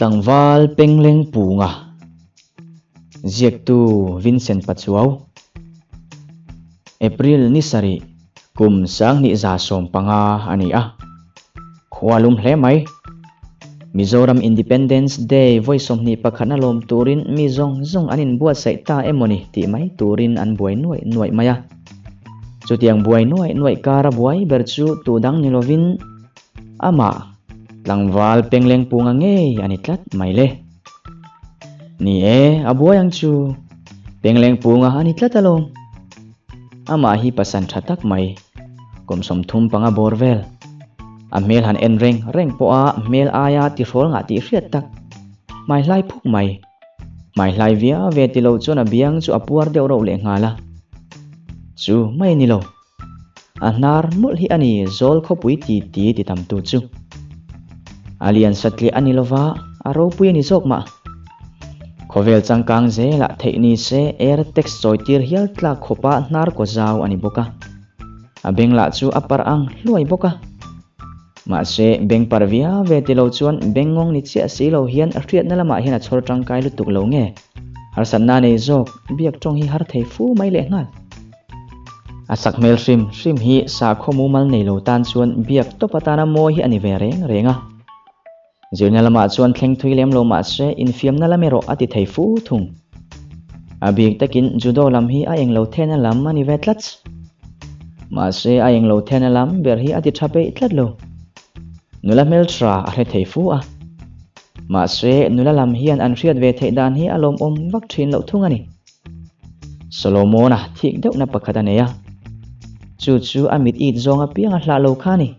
Tlangval Pengleng Punga Ziaktu Vincent Pachuau April ni sarih kum 2015 a ni a, khua lum hle mai. Mizoram Independence Day vawi 21 na lawm turin mi zawng zawng an inbuatsaih ta emawni tih mai turin an buai nuaih nuaih mai a. Chutiang buai nuaih nuaih kara buai ber chu tu dang ni lovin amah tlangval Pengleng Punga ngei a ni tlat mai le. Ni e, a buai ang chu. Pengleng Punga a ni tlat alawm. Amah hi pasan tha tak mai, kum 35 bawr vel. A hmel han en reng reng pawha hmel aia tihrawl ngah tih hriat tak. Hmai hlai phuk mai. Hmai hlai viau ve ti lo chuan a biang chu a puar deuh reuh leh nghal a. Chu mai ni lo. A hnar mawlh hi a ni zawl khawpui ti ti ti tam tu chu. A lian satliah a ni lova, a ropui a ni zawk mah. Khawvel changkang zelah theih ni se air tax chawi tir hial tlak khawpa hnar kaw zau a ni bawk a. A beng lah chu a parh ang hluai bawk a. Mahse, beng parh viau ve ti lo chuan beng ngawng ni chiah si lo hian a hriatna lamah hian a chhawr tangkai lutuk lo nge? Harsatna nei zawk biak tawng hi har thei fu mai leh nghal. A sak hmel hrim hrim hi sakhaw mumal nei lo tan chuan biak tawp atana mawi hi a ni ve reng reng a. Zirna lamah chuan thleng thui lem lo mahse infiamna lam erawh a ti thei fu thung. A bik takin judo lam hi a englo thena lam a ni ve tlats. Mahse a englo thena lam ber hi a ti tha peih tlat lo. Nula hmeltha a hre thei fu a. Mahse nula lam hian an hriat ve theih dan hi a lawmawm vak thin loh thung a ni. Solomona thik deuhna pakhat a nei a, chu chu a mit it zawng apiang a hlah lo kha a ni.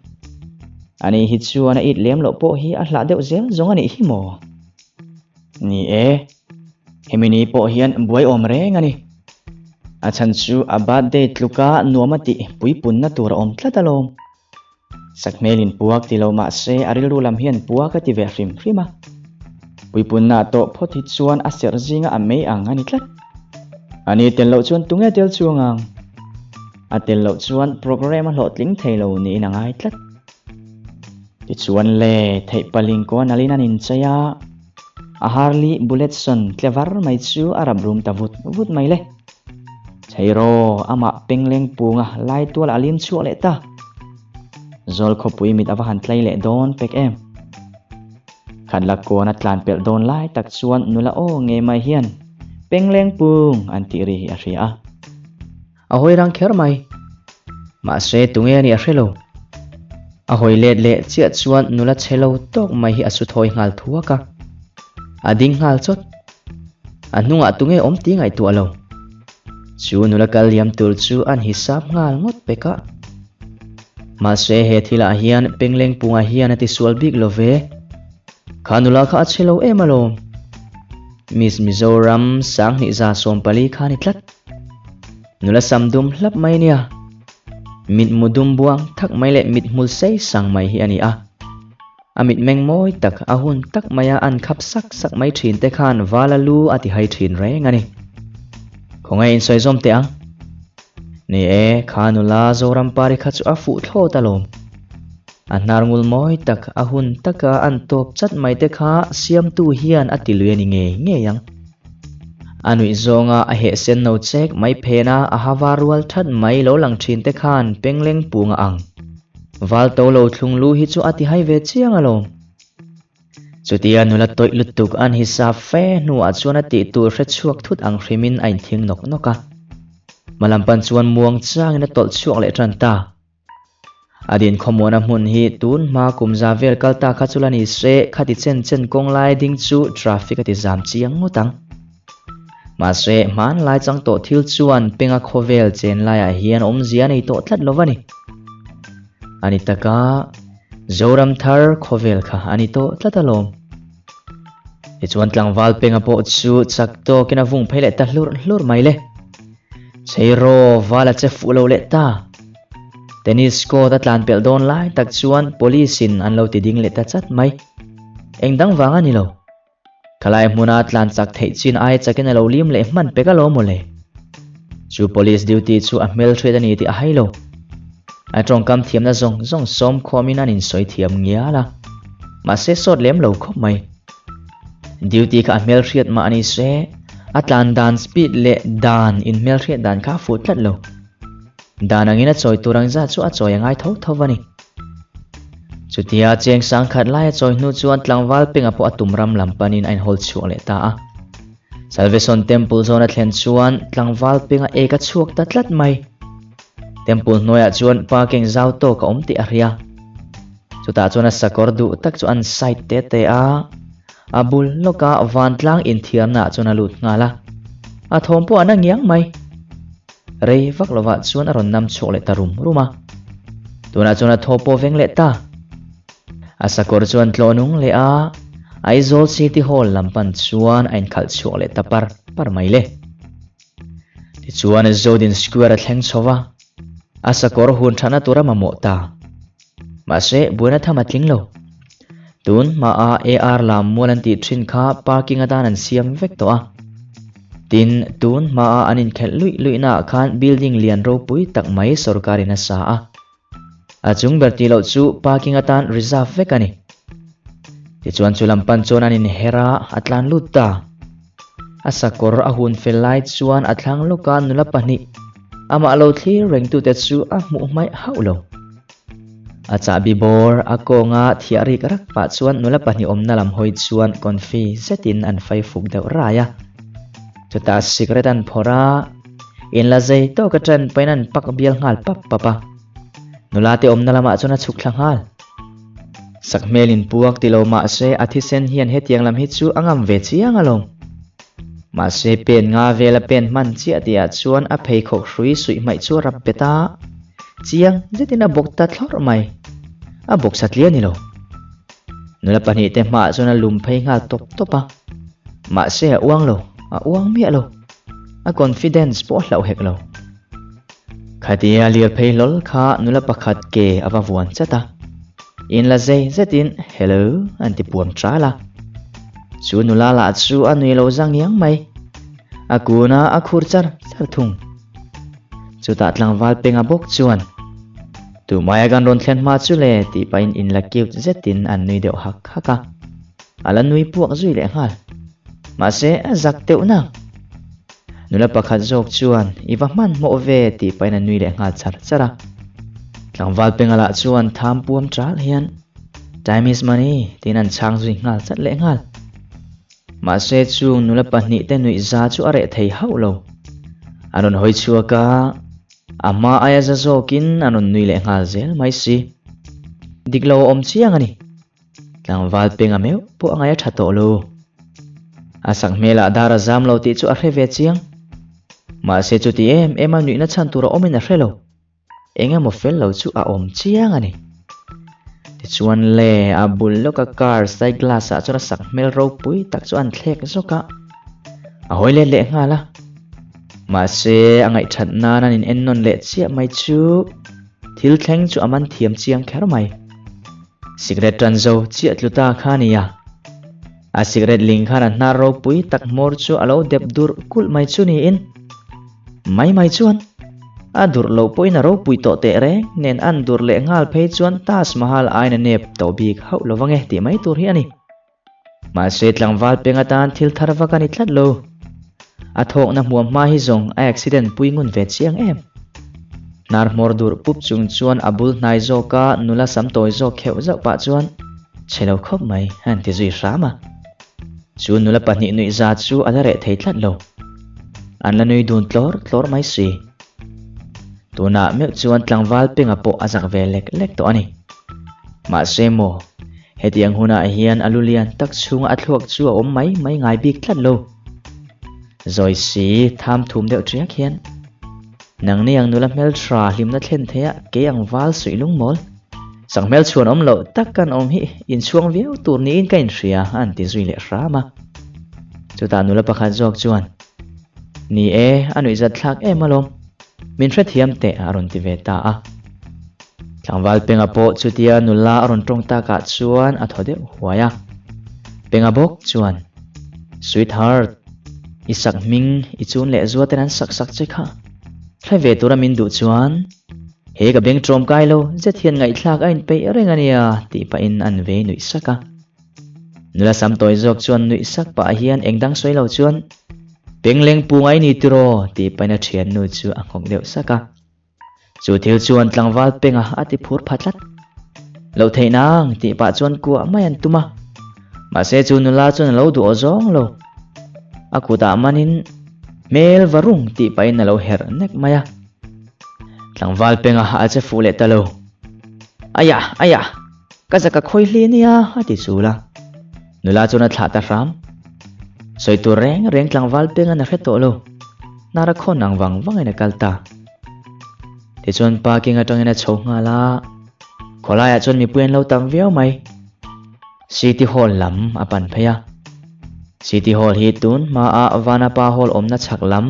Ani hi chuan a it lem loh pawh hi a hlah deuh zel zawng a nih hi maw? Ni e, hemi ni pawh hian buai awm reng a ni. A chhan chu a birthday tluka nuam a tih puipunna tur a awm tlat alawm. Sakhmelin puak ti lo mah se a rilru lam hian puak a ti ve hrim hrim a. Puipunna tawh phawt hi chuan a serh zinga a mei ang a ni tlat. A ni tel loh chuan tunge tel chuang ang? A tel loh chuan program a hlawhtling thei lo niin a ngai tlat. Tichuan le, theih paling kawn alin an inchei a, a Harley Bulletson tle var mai chu a rap rum ta vut vut mai le. Cheiraw, amah Pengleng Punga lai tual a lim chhuak leh ta. Zawl khawpui mit a va han tlai leh dawn pek em. Khatla kawn a tlan pelh dawn lai tak chuan nula aw ngei mai hian Pengleng Pung an tih ri hi a hria a. A hawi rang kher mai. Mahse tunge a nih a hre lo. A hawi let leh chiah chuan nula chhe lo tawk mai hi a su thawi nghal thuak a. A ding nghal chawt. A hnungah tunge awm tih ngaihtuah lo. Chu nula kal liam tur chu an hisap nghal ngawt pek a. Mahse he thilah hian Pengleng Punga hian a tisual bik lo ve. Kha nula kha a chhe lo em alawm. Miss Mizoram 2014 kha ni tlat. Nula sam dum hlap mai nia. Mit mu dum buang thak mai leh mit hmul sei sang mai hi a ni a. A mitmeng mawi tak, a hun tak maia an khap sak sak mai thin te khan vala lu a ti hai thin reng a ni. Khawngaih in sawi zawm teh ang. Ni e, kha nula Zorampari kha chu a fuh thlawt alawm. A hnar ngul mawi tak, a hun taka an tawp chat mai te kha siamtu hian a ti lui a ni ngei ngei ang. A nuih zawnga a heh sen no chek mai phena a ha var rual that mai lo lang thin te khan Pengleng Punga ang. Val to lo thlung lu hi chu a ti hai ve chiang alawm. Chutia nula tawih lutuk an hisap fe hnuah chuan a tih tur hre chhuak thut ang hrimin a inthing nawk nawk a. Hmalam pan chuan muang changin a tawlh chhuak leh tan ta. A din khawmuana hmun hi tun hma kum za vel kal ta kha chu la ni se, khati chen chen kawng lai ding chu traffic a ti zam chiang ngawt ang. Mahse, hmanlai chang tawh thil chuan penga khawvel chen laiah hian awmzia a nei tawh tlat lo va ni. A ni taka, Zoram thar khawvel kha a ni tawh tlat alawm. Tichuan tlangval penga pawh chu chak tawkin a vung phei leh ta hlur hlur mai le. Cheiraw val a che fuh lo leh ta. Tennis court a tlan pelh dawn lai tak chuan police in an lo ti ding leh ta chat mai. Eng dang vang a ni lo. Khalai hmuna tlan chak theih chin ai chakin a lo lim leh hman pek alawm mawle. Chu police duty chu a hmelhriat a ni tih a hai lo. A tawngkam thiamna zawng zawng sawm khawmin an insawi thiam ngial a. Mahse sawt lem lo khawp mai. Duty kha a hmelhriat mah ni se, a tlan dan speed leh dan inhmelhriat dan kha a fuh tlat lo. Dan angin a chawi tur ang zat chu a chawi a ngai tho tho a ni. Chutia cheng sangkhat lai a chawi hnu chuan tlangval penga pawh a tum ram lam panin a inhawl chhuak leh ta a. Salvation Temple zawn a thlen chuan tlangval penga ek a chhuak ta tlat mai. Temple hnuaiah chuan parking zau tawk a awm tih a hria. Chutah chuan a sakawr duh tak chu an side te te a, a bul lawka vantlang inthiarna ah chuan a lut nghal a. A thawm pawh a na ngiang mai. Rei vak lovah chuan a rawn nam chhuak leh ta rum rum a. Tunah chuan a thaw pawh veng leh ta. A sakawr chuan tlawh nung leh a, Aizawl City Hall lam pan chuan a inkhalh chhuak leh ta par par mai le. Tichuan Zodin Square a thleng chho va, a sakawr hun thatna tur a mamawh ta. Mahse, buaina tham a tling lo. Tun hmaah AR lam mual an tih thin kha parking atan an siam vek tawh a. Tin, tun hmaah an inkhelh luih luihnaah khan building lian ropui tak mai sorkarin a sa a. A chung ber tih loh chu parking atan reserve vek a ni. Tichuan chu lam pan chuan an inher a, a tlan lut ta. A sakawr a hun fel lai chuan a thlang lawka nula pahnih amah lo thlir rengtute chu a hmuh hmaih hauh lo. A chahbi bawr a kawnga thiah rik rak pah chuan nula pahnih awmna lam hawi chuan confi zetin an fai fuk deuh rai a. Chutah sikret an phawrh a, inla zei tawk aṭan pahin an pak bial nghal pap pap a. Nula te awmna lamah chuan a chhuk thla nghal. Sakhmel in puak ti lo mahse a thisen hian hetiang lam hi chu a ngam ve chiang alawm. Mahse pen nga vel a pen hman chiah tihah chuan a pheikhawk hrui suih hmaih chu a rap bet a, chiang zetin a bawk ta thlawrh mai. A bawk satliah ni lo. Nula pahnihte hmaah chuan a lum phei nghal tawp tawp a. Mahse a uang lo, a uang miah lo. A confidence pawh a hlauh hek lo. Khatia lirphei hlawl kha nula pakhat ke a va vuan chat a, in la zei zetin hello an ti puam ṭal a. Chu nula lah chu a nui lo zang iang mai. A kun a, a khur char char thung. Chutah tlangval penga bawk chuan, Tumai a kan rawn thlen hma chu le tih pahin in la cute zetin an nui deuh hak hak a. A la nui puak zui leh nghal. Mahse, a zak deuh nang. Nula pakhat zawk chuan, I va hmanhmawh ve, tih pahin a nui leh nghal char char a. Tlangval Penga lah chuan tham puam ṭal hian, Time is money, tiin an chhang zui nghal chat leh nghal. Mahse chung nula pahnihte nuih za chu a reh thei hauh lo. An rawn hawi chhuak a, a hma aia za zawkin an rawn nui leh nghal zel mai si. Dik lo a awm chiang a ni. Tlangval penga meuh pawh a ngaih a tha tawh lo. A sak hmelah dar a zam lo tih chu a hre ve chiang. Mahse chuti em em a nuihna chhan tur a awmin a hre lo. Eng emaw fel lo chu a awm chiang a ni. Tichuan le, a bul lawka car side glass ah chuan a sak hmel ropui tak chu an thlek zawk a. A hawi let leh nghal a. Mahse a ngaihthat nan an in ennawn leh chiah mai chu thil thleng chu a man thiam chiang kher mai. Sikret tan zo chiah tlu ta kha nia. A sikret ling khan a hnar ropui tak hmawr chu a lo dep durh kulh mai chu niin. Mai mai chuan a durh loh pawhin a ropui tawh teh reng nen an durh leh nghal phei chuan Taj Mahal aiin a nep tawh bik hauh lo vang e tih mai tur hi a ni. Mahse tlangval peng atan thil thar vak a ni tlat lo. A thawkna hmuam hma hi zawng a accident pui ngun ve chiang em. Hnar hmawr durh pup chung chuan a bul hnai zawka nula sam tawi zawk kheuh zauh pah chuan chhe lo khawp mai a han ti zui hram a. Chu nula pahnih nuih za chu a la reh thei tlat lo. An la nui dun tlawr tlawr mai si. Tunah meuh chuan tlangval penga pawh a zak ve lek lek tawh a ni. Mahse maw, hetiang hunah hian a lu lian tak chhunga a thluak chu a awm mai mai ngai bik tlat lo. Zawi si, tham thum deuh ṭiak hian, Nangni ang nula hmelṭha hlimna thlen theia kei ang val suih lungmawl, sakhmel chhuan awm loh tak kan awm hi inchhuang viau tur niin ka inhria, a han ti zui leh hram a. Chutah nula pakhat zawk chuan, Ni e, a nuihzat thlak em alawm. Min hrethiam teh, a rawn ti ve ta a. Tlangval Penga pawh chutia nula a rawn tawng takah chuan a thaw deuh huai a. Penga bawk chuan, Sweetheart, i sak hming i chun leh zua ten an sak sak che kha. Hre ve tura min duh chuan, he ka beng ṭawm kai lo zet hian ngaihthlak a inpeih reng a nia, tih pahin an vei nuih sak a. Nula sam tawi zawk chuan nuih sak pah hian eng dang sawi lo chuan, Pengleng pu ngai ni tiraw? tih pahin a thiannu chu a nghawk deuh sak a. Chu thil chuan tlangval penga a ti phur pha tlat. Loh theih nang tih pah chuan kuah mai an tum a. Mahse chu nula chuan a lo duh aw zawng lo. A kutah manin hmel va rung tih pahin a lo herh nek mai a. Tlangval penga a che fuh leh ta lo. Aiah! Aiah! Ka zak a khawi hle nia a ti chul a. Nula chuan a thlah ta hram. Sawi tur reng reng tlangval pengan a hre tawh lo. Hnar a khawn ang vang vangin a kal ta. Tichuan parking atangin a chho nghal a. Khawlaiah chuan mipui an lo tam viau mai. City Hall lam a pan phei a. City Hall hi tun hmaa Vanapa Hall awmna chhak lam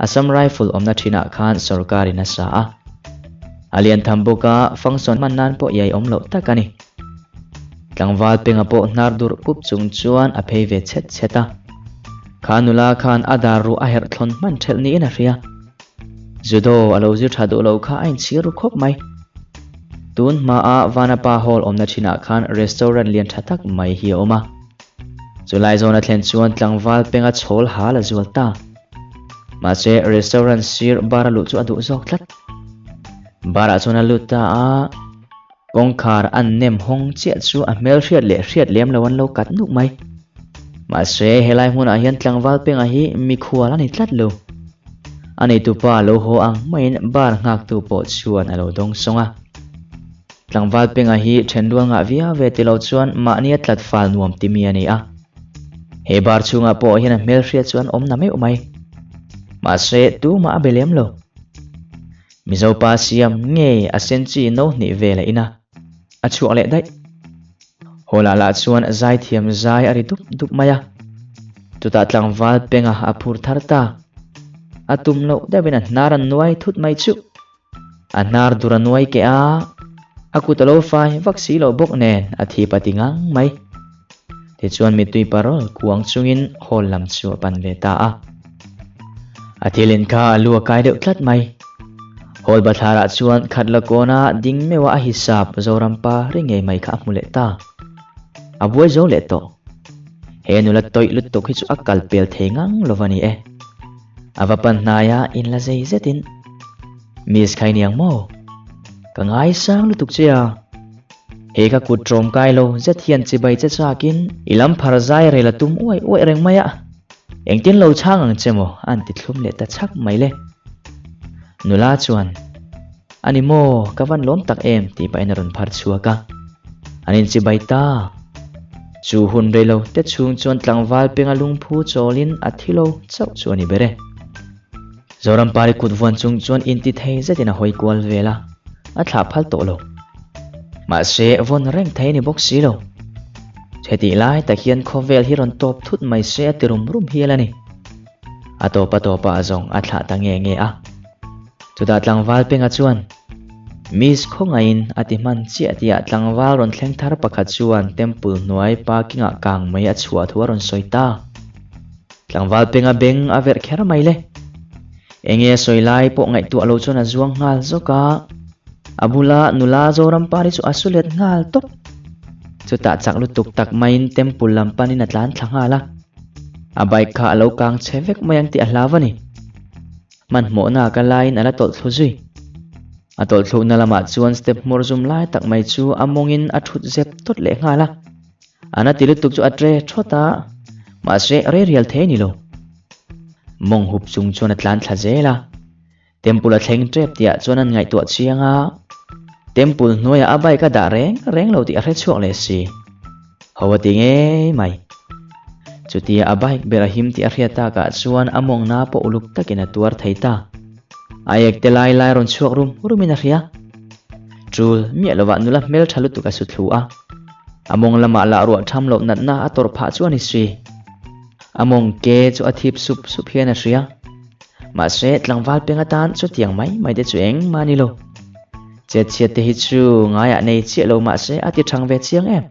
Assam Rifle awmna thinah khan sorkarin a sa a. A lian tham bawk a, function hman nan pawh iai awm loh tak a ni. Tlangval penga pawh hnar durh pup chung chuan a phei ve chhet chhet a. Kha nula khan a dar ruh a herh thlawn hman thelh niin a hria. Judo a lo zir tha duh lo kha a inchhir ru khawp mai. Tun hmaa Vanapa Hall awmna thinah khan restaurant lian tha tak mai hi a awm a. Chulai zawn a thlen chuan tlangval penga chhawl hal a zual ta. Mahse restaurant sir bar a luh chu a duh zawk tlat. Bar ah chuan a lut ta a, kawngkhar an nem hawng chiah chu a hmel hriat leh hriat lem lo an lo kat nuk mai. Mahse helai hmunah hian tlangval penga hi mikhual a ni tlat lo. A neitupa lo haw ang maiin bar nghaktu pawh chuan a lo dawng sawng a. Tlangval penga hi thenrual ngah viau ve ti lo chuan mahni a tlat fal nuam ti mi a ni a. He bar chhungah pawh hian a hmelhriat chu an awm na meuh mai. Mahse, tumah a be lem lo. Mizo pa siam ngei a sen chi no hnih vel a in a, a chhuak leh daih. Hawlah lah chuan zaithiam zai a ri dup dup mai a. Chutah tlangval penga a phur thar ta. A tum loh deuhin a hnar an nuai thut mai chuh. A hnar dur a nuai keh a, a kut a lo fai vak si loh bawk nen a thip a ti ngang mai. Tichuan mittui parawl kuang chungin hall lam chu a pan ve ta a. A thil in kha a lu a kai deuh tlat mai. Hall bathlarah chuan khat la kawna ding meuha a hisap Zorampa ri ngei mai kha a hmu leh ta. A buai zo leh tawh. He nula tawih lutuk hi chu a kal pel thei ngang lo va ni e. A va pan hnaia in la zei zetin, Miss khai niang maw? Ka ngaisang lutuk che a. He ka kut ṭawmkai lo zet hian chibai che chakin i lam phar zai rel a tum uaih uaih reng mai a. Engtin lo chhang ang che maw? A'n ti thlum leh ta chhak mai le. Nula chuan, A ni maw, ka van lawm tak em tih pahin a rawn phar chhuak a. An inchibai ta. Chu hun rei lo te chhung chuan tlangval penga lungphu chawlin a thi lo chauh chu a ni ber e. Zorampari kut vuan chung chuan inti thei zetin a hawi kual vel a, a thlah phal tawh lo. Mahse, vawn reng thei a ni bawk si lo. Hetih lai tak hian khawvel hi rawn tawp thut mai se a ti rum rum hial a ni. A tawp a tawp ah zawng a thlah ta nge nge a. Chutah tlangval penga chuan, Miss khawngaihin a ti hman chiah tihah tlangval rawn thleng thar pakhat chuan temple hnuai parking ah kang mai a chhuah thu a rawn sawi ta. Tlangval penga beng a verh kher mai le. Enge a sawi lai pawh ngaihtuah lo chuan a zuang nghal zawk a. A bula nula Zorampari chu a su let nghal tawp. Chutah chak lutuk tak maiin temple lam panin a tlan thla nghal a. A bike kha a lo kang chhe vek mai ang tih a hlau a ni. Hmanhmawhna ka laiin a la tawlh thlu zui. A tawlh thlukna lamah chuan step hmawr zum lai tak mai chu a mawngin a thut zep tawt leh nghal a. A na ti lutuk chu a tre thawt a, mahse rei rial thei a ni lo. Mawng hup chung chuan a tlan thla zel a. Temple a thleng tep tihah chuan an ngaihtuah chiang a, Temple hnuaiah a bike a dah reng reng lo tih a hre chhuak leh si. Ho a ti ngei mai. Chutia a bike ber a him tih a hriat takah chuan a mawngna pawh uluk takin a tuar thei ta. A ek te lai lai rawn chhuak rum rumin a hria. Tul miah lovah nula hmel tha lutuk a su thlu a. A mawng lamah lah ruah tham loh natna a tawrh phah chu a ni si. A mawng ke chu a thip sup sup hian a hria. Mahse tlangval peng atan chutiang mai mai te chu engmah a ni lo. Chetchhiat te hi chu ngaiah nei chiah lo mahse a ti thang ve chiang em.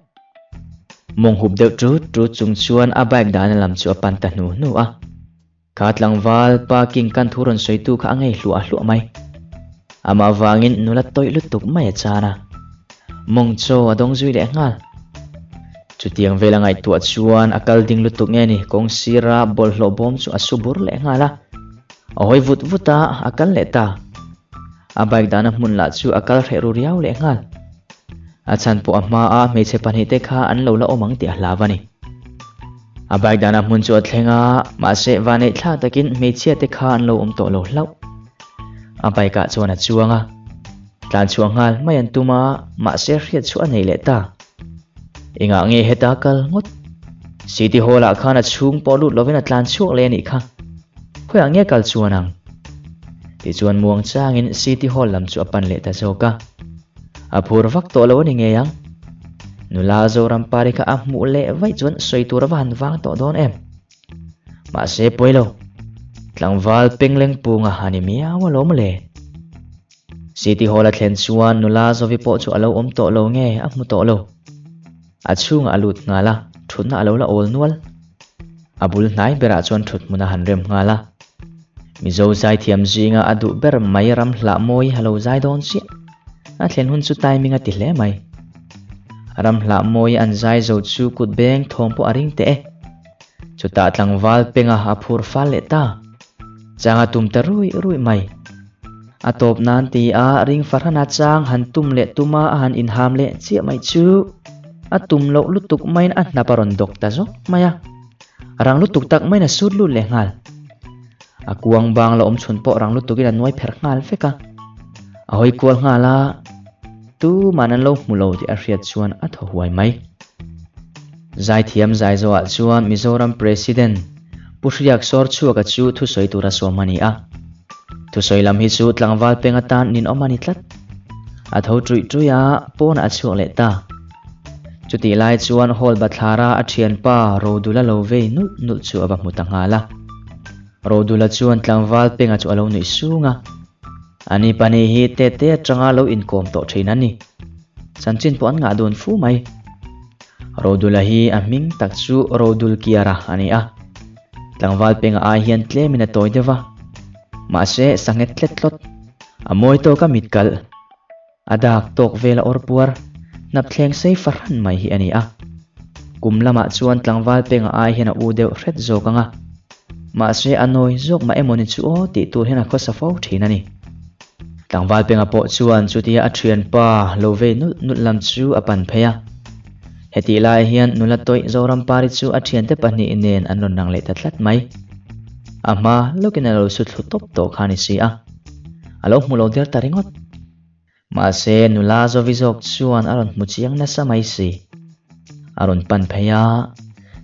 Mawng hup deuh tut tut chung chuan a bike dahna lam chu a pan ta hnu hnu a. Kha tlangval parking kan thu rawn sawitu kha a ngei hluah hluah mai. Amah vangin nula tawih lutuk mai a chan a. Mawng chaw a dawng zui leh nghal. Chutiang vela ngaihtuah chuan a kal ding lutuk nge ni, kawng sira bawlhhlawh bawm chu a su bur leh nghal a. A hawi vut vut a, a kal leh ta. A bike dahna hmun lah chu a kal hreh ru riau leh nghal. A chhan pawh a hmaa hmeichhe pahnihte kha an lo la awm ang tih a hlau a ni. A bike dahna hmun chu a thleng a, mahse vaneih thlak takin hmeichhia te kha an lo awm tawh lo hlauh. A bike ah chuan a chuang a, tlan chhuah nghal mai an tum a, mahse hriat chhuah a nei leh ta. Engah nge heta kal ngawt? City Hall ah khan a chhung pawh lut lovin a tlan chhuak leh a nih kha. Khawiah nge kal chuan ang? Tichuan muang changin City Hall lam chu a pan leh ta zawk a. A phur vak tawh lo a ni ngei ang. Nula Zorampari kha a hmuh leh vaih chuan sawi tur a va han vang tawh dawn em. Mahse pawi lo. Tlangval Penglengpunga a ni miau alawm le. City Hall a thlen chuan nula Zovi pawh chu a lo awm tawh lo nge a hmu tawh lo. A chhungah a lut nghal a, thutna a lo la awl nual. A bul hnai berah chuan thut hmun a han rem nghal a. Mizo zaithiam zinga a duh ber mai ram hlah mawi a lo zai dawn chiah. A thlen hun chu timing a ti hle mai. Ram hlah mawi an zai zo chu kut beng thawm pawh a ring teh e. Chutah tlangval penga a phur fal leh ta. Chang a tum ta ruih ruih mai. A tawp nan ti a ring fahrana chang han tum leh tuma a han inham leh chiah mai chu a tum loh lutuk maiin a hnap a rawn dawk ta zawk mai a. Rang lutuk tak maiin a sut lut leh nghal. A kuang bang la awm chhun pawh rang lutukin a nuai pherh nghal vek a. A hawi kual nghal a, tuman an lo hmu lo tih a hriat chuan a thaw huai mai. Zaithiam Zaizoah chuan Mizoram President Pu Hriak Sawrchhuaka chu thusawi tura sawm a ni a. Thusawi lam hi chu tlangval peng atan ninawm a ni tlat. A tho ṭuih ṭuih a, pawnah a chhuak leh ta. Chutih lai chuan hall bathlara a ṭhianpa Rodula lo vei nulh nulh chu a va hmu ta nghal a. Rodula chuan tlangval penga chu a lo nuih sung a. Ani pahnih hi tete atanga lo inkawm tawh ṭhin a ni. Chanchin pawh an ngah dun fu mai. Rodula hi a hming tak chu Rodulkiara a ni a. Tlangval penga ai hian tlemin a tawi deuh va. Mahse, sanghet tlet tlawt. A mawi tawk a mit kalh. A dak tawk vel a awr puar. Hnap thleng sei fahran mai hi a ni a. Kum lamah chuan tlangval penga ai hian a u deuh hret zawk ang a. Mahse, a nawi zawk mah emawni chu aw tih tur hian a khawsa fo thin a ni. Tlangval penga pawh chuan chutia a thianpa lo vei nulh nulh lam chu a pan phei a. Hetih lai hian nula tawih Zorampari chu a thiante pahnih nen an rawn rang leh ta tlat mai. A hma lawkin a lo su thlu tawp tawh kha a ni si a, a lo hmu lo der ta ringawt. Mahse nula Zovi zawk chuan a rawn hmu chiang nasa mai si. A rawn pan phei a,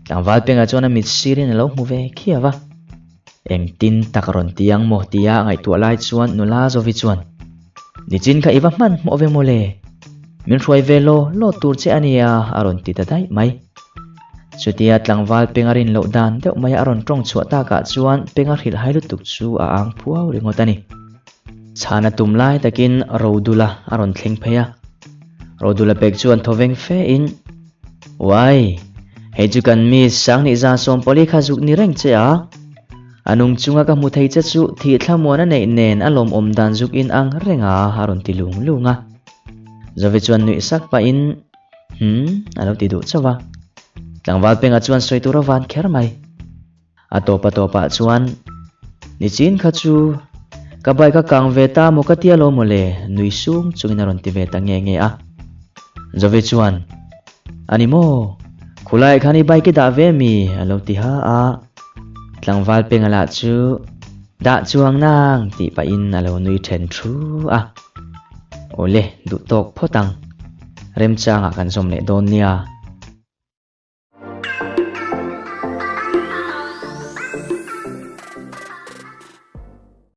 tlangval pengah chuan a mit sirin a lo hmu ve khiau a. Engtin tak rawn ti ang maw tia ngaihtuah lai chuan nula Zovi chuan, Nichin kha i va hmanhmawh ve mawle, min hruai ve law law tur che a nia a rawn ti ta daih mai. Chutia tlangval Penga rin loh dan deuh maia a rawn tawng chhuah takah chuan Penga hrilh hai lutuk chu a ang phuau ringawt a ni. Chhana tum lai takin Rodula a rawn thleng phei a. Rodula pek chuan thawveng fe in, Uai, hei chu kan miss Sanghnih 140 kha zuk ni reng che a. A nung chunga ka hmu thei che chu thih thlamuan a neih nen a lawmawm dan zuk in ang reng a, a rawn ti lung lung a. Zovi chuan nuih sak pahin, Hmm, a lo ti duh chauh a. Tlangval Penga chuan sawi tur a van kher mai. A tawp a tawpah chuan, Nichin kha chu ka bike a kang ve ta maw ka tia lo maw le? nui sung chungin a rawn ti ve ta nge nge a. Zovi chuan, A ni maw? Khulaiah khan i bike i dah ve mi? a lo ti ha a. Tlangval Penga lah chu, Dah chuang nang tih pahin a lo nui then thu a. Awle, duh tawk phawt ang. Remchangah kan zawm leh dawn nia.